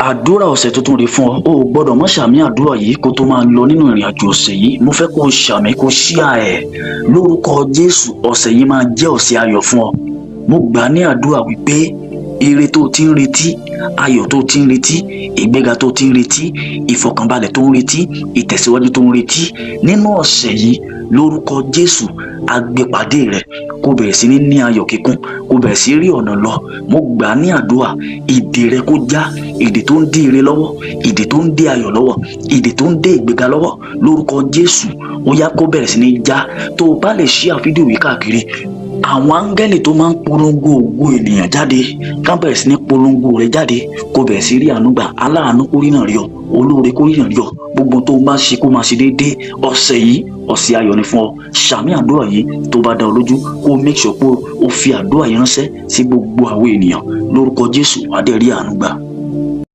Àdúrà ọ̀sẹ̀ tuntun rèé fún ọ. O ò gbọ́dọ̀ mọ́ ṣàmì àdúrà yìí kó tó máa lọ nínú ìrìn àjò ọ̀sẹ̀ yìí. Mo fẹ́ kó o ṣàmì, kó o ṣíà ẹ̀. Lórúkọ Jésù, ọ̀sẹ̀ yìí máa jẹ́ ọ̀sẹ̀ ayọ̀ fún ọ. Mo gbà á ní àdúrà wípé ire tó o ti ń retí, ayọ̀ tó o ti ń retí, ìgbéga tó o ti ń retí, ìfọ̀kànbalẹ̀ tó ń retí, ìtẹ̀síwájú tó ń retí nínú ọ̀sẹ̀ yìí, lórúkọ Jésù, agbèpàdé rẹ, kó bẹ̀rẹ̀ sí ní ní ayọ̀ kíkún, kó bẹ̀rẹ̀ sí rí ọ̀nà lọ. Mo gbà á ní àdúrà, ìdè rẹ kó já. Ìdè tó ń dí ire lọ́wọ́, ìdè tó ń dí ayọ̀ lọ́wọ́, ìdè tó ń dé ìgbéga lọ́wọ́, lórúkọ Jésù, ó yá, kó bẹ̀rẹ̀ sí ní já. Tó o bá lè ṣí fídíò yìí káàkiri, àwọn áńgẹ́lì tó máa ń polongo ògo ènìyàn jáde ká bẹ̀rẹ̀ sí ní polongo rẹ̀ jáde, kó bẹ̀rẹ̀ sí rí àánú gbà. Aláàánú kó rí náà rí ọ, olóore kó rí náà rí ọ. Gbogbo tó ń bá ṣe, kó máa ṣe déédéé. Ọ̀sẹ̀ yìí, ọ̀sẹ̀ ayọ̀ ni fún ọ. Ṣàmì àdúrà yìí tó bá dá ọ lójú, kó make sure pé o fi àdúrà yìí ránṣẹ́ sí gbogbo àwọn ènìyàn. Lórúkọ Jésù, wàá dẹ̀ rí àánú gbà.